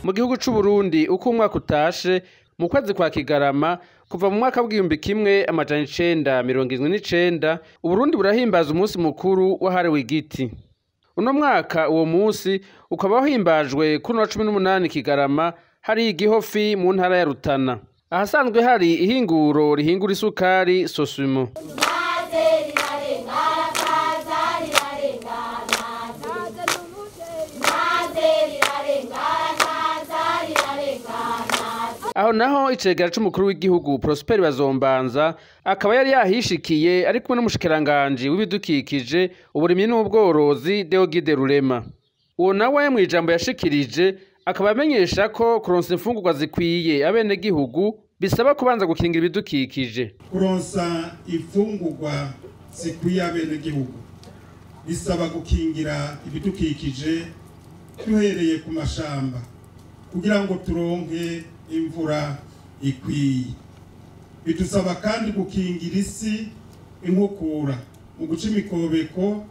Mu gihugu c'u Burundi, uko umwaka utashe, mu kwezi kwa Kigarama, kuva mu mwaka w'1979, Uburundi burahimbaza umunsi mukuru wahariwe igiti. Uno mwaka uwo munsi ukaba wahimbajwe kuri wa 18 Kigarama, hari igihofi mu ntara ya Rutana, ahasanzwe hari ihinguro rihingura isukari Sosumo. Aho naho icegera c'umukuru w'igihugu Prosper Bazombanza akaba yari yahishikiye ari kumwe n'umushikiranganji w'ibidukikije, uburimyi n'ubworozi, Deogide Rurema. Uwo nawe mw'ijambo yashikirije akaba amenyesha ko kuronsa imfungurwa zikwiye abenegihugu bisaba kubanza gukingira ibidukikije. Kuronsa imfungurwa zikwiye abenegihugu bisaba gukingira ibidukikije, duhereye ku mashamba kugira ngo turonke imvura ikwiye. Bidusaba kandi gukingira isi inkukura mu guca imikobeko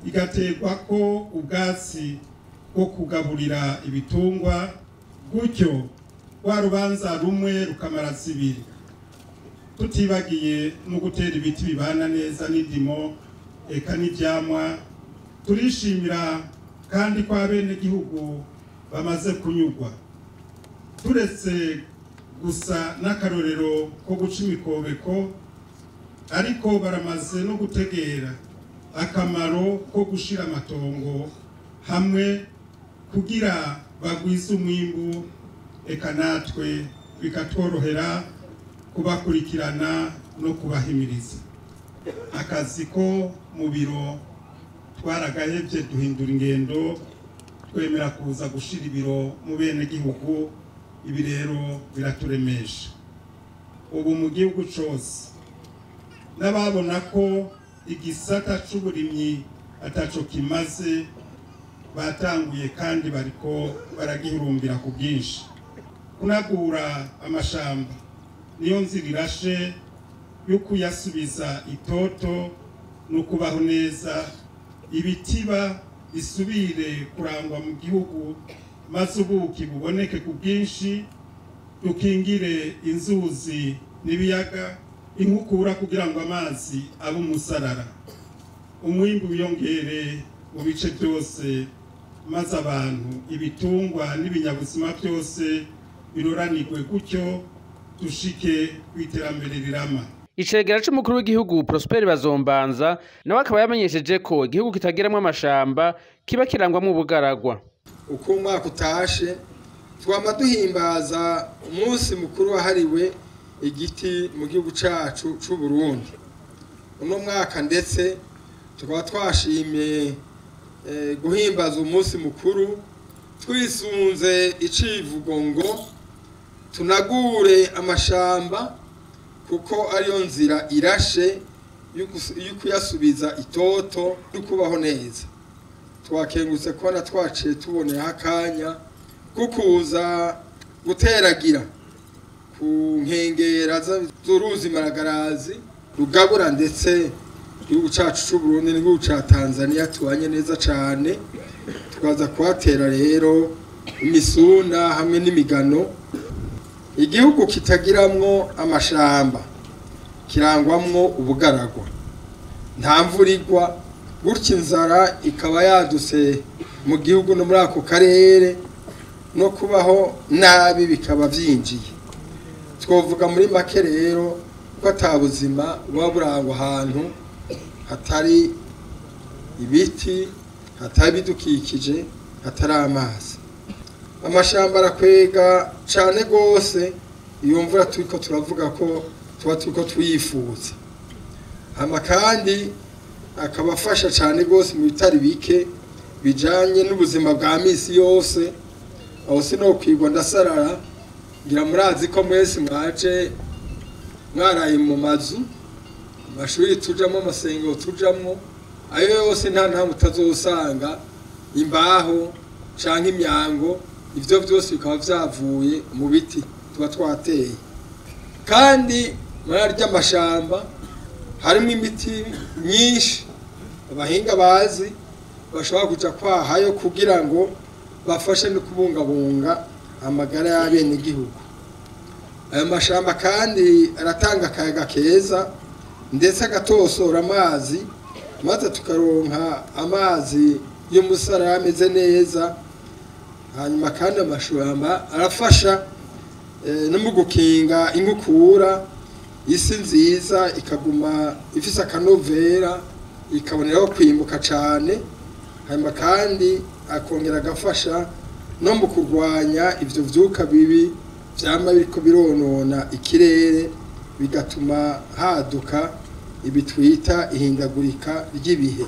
igaterwa ko ubwatsi bwo kugaburira ibitungwa, gutyo rwa rubanza rumwe rukamara zibiri, tutibagiye no gutera ibiti bibana neza n'indimo eka n'ivyamwa. Turishimira kandi ko abenegihugu bamaze kunyurwa, turetse gusa n'akarorero ko guca imikobeko, ariko baramaze no gutegera akamaro ko gushira amatongo hamwe kugira bagwize umwimbu, eka natwe bikatworohera kubakurikirana no kubahimiriza. Akazi ko mu biro twaragahevye, duhindura ingendo, twemera kuza gushira ibiro mu benegihugu. Ibi rero biraturemesha. Ubu mu gihugu cose n'ababona ko igisata c'uburimyi ataco kimaze batanguye kandi bariko baragihurumbira ku bwinshi. Kunagura amashamba niyo nzira irashe yo kuyasubiza itoto no kubaho neza, ibitiba bisubire kurangwa mu gihugu, maze ubuki buboneke ku bwinshi, dukingire inzuzi n'ibiyaga inkukura kugira ngo amazi abe umusarara, umwimbu wiyongere mu bice byose, maze abantu, ibitungwa n'ibinyabuzima byose biroranirwe, gutyo dushike ku iterambere rirama. Icegera c'umukuru w'igihugu Prosper Bazombanza nawe akaba yamenyesheje ko igihugu kitagiramwo amashamba kiba kirangwamwo ubugaragwa. Uko umwaka utashe twama duhimbaza umunsi mukuru wahariwe igiti mu gihugu cacu c'u Burundi. Uno mwaka ndetse tukaba twashimye guhimbaza umunsi mukuru twisunze icivugo ngo tunagure amashamba, kuko ariyo nzira irashe yo kuyasubiza itoto no kubaho neza. Twakengutse kubona twaciye tuboneraho akanya ko kuza guteragira ku nkengera z'uruzi Maragarazi rugabura ndetse igihugu cacu c'u Burundi n'igihugu ca Tanzania tubanye neza cane, tukaza kuhatera rero imisuna hamwe n'imigano. Igihugu kitagiramwo amashamba kirangwamwo ubugaragwa, nta mvura igwa, gutyo inzara ikaba yadutse mu gihugu no muri ako karere, no kubaho nabi bikaba vyinjiye. Twovuga muri make rero ko ata buzima buba burangwa ahantu hatari ibiti, hatari ibidukikije, hatari amazi. Amashamba arakwega cane gose iyo mvura turiko turavuga ko tuba turiko tuyifuza. Hama kandi akaba afasha cane gose mu bitari bike bijanye n'ubuzima bwa misi yose. Aho sinokwigwa ndasarara, ngira murazi ko mwese mwaje mwaraye mu mazu, amashuri tujamwo, amasengero tujamwo, ayo yose nta ntamwe utazosanga imbaho canke imyango. Ivyo vyose bikaba vyavuye mu biti tuba twateye. Kandi muri arya mashamba harimo imiti myinshi abahinga bazi bashobora kuja kwahayo kugira ngo bafashe no kubungabunga amagara y'abenegihugu. Ayo mashamba kandi aratanga akayaga keza ndetse agatosora amazi, maze tukaronka amazi y'umusarara ameze neza. Hanyuma kandi amashamba arafasha no mu gukinga inkukura, isi nziza ikaguma ifise akanovera, ikaboneraho kwimbuka cane. Hanyuma kandi akongera agafasha no mu kurwanya ivyo vyuka bibi vyama biriko bironona ikirere, bigatuma haduka ibitwita ihindagurika ry'ibihe.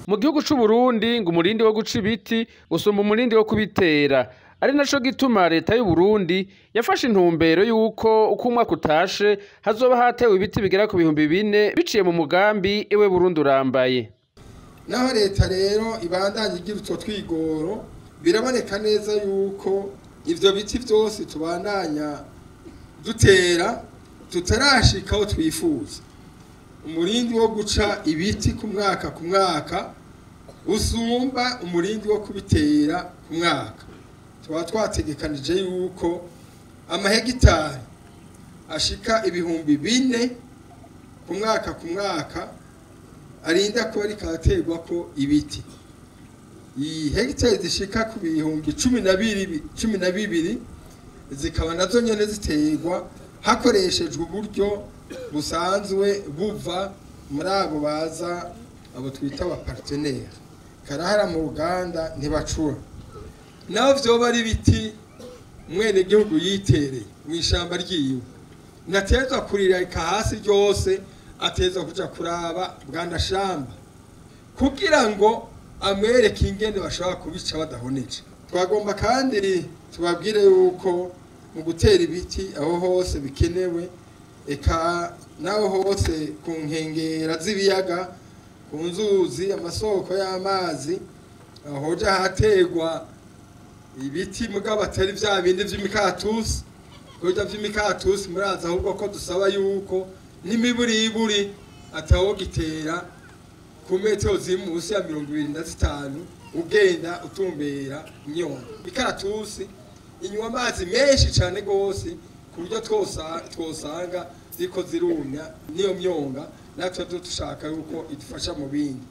Mu gihugu c'u Burundi ngo umurindi wo guca ibiti usumba umurindi wo kubitera, ari naco gituma leta y'u Burundi yafashe intumbero y'uko uko umwaka utashe hazoba hatewe ibiti bigera ku 4000 biciye mu mugambi Ewe Burundi Urambaye. Naho leta rero ibandanye igira utwo twigoro, biraboneka neza yuko ivyo biti vyose tubandanya dutera tutarashika aho twifuza. Umurindi wo guca ibiti ku mwaka ku mwaka usumba umurindi wo kubitera ku mwaka. Tuba twategekanije yuko amahegitari ashika 4000 ku mwaka ku mwaka arinda kuba ariko araterwako ibiti. Iyi hegitari zishika ku 12,000 zikaba nazo nyene ziterwa hakoreshejwe uburyo busanzwe buva muri abo baza, abo twita aba partenaire. Karahara mu ruganda ntibacura. Naho vyoba ari ibiti mwene gihugu yitereye mw'ishamba ryiwe, ntatezwa kuririka hasi ryose, atezwa kuja kuraba bwanashamba kugira ngo amwereke ingene bashobora kubica badahoneje. Twagomba kandi tubabwire yuko mu gutera ibiti aho hose bikenewe, eka naho hose ku nkengera z'ibiyaga, ku nzuzi, amasoko y'amazi, ahoja hategwa ibiti mugabo atari vya bindi vy'imikatusi. Kurya vy'imikatusi muraza, ahubwo ko dusaba yuko n'imiburiburi atawogitera ku metero ziri munsi ya 25 ugenda utumbera imyonga. Ikaratusi inywa amazi menshi cane gose ku buryo twosanga ziriko zirumya n'iyo myonga, natwe dushaka yuko idufasha mu bindi.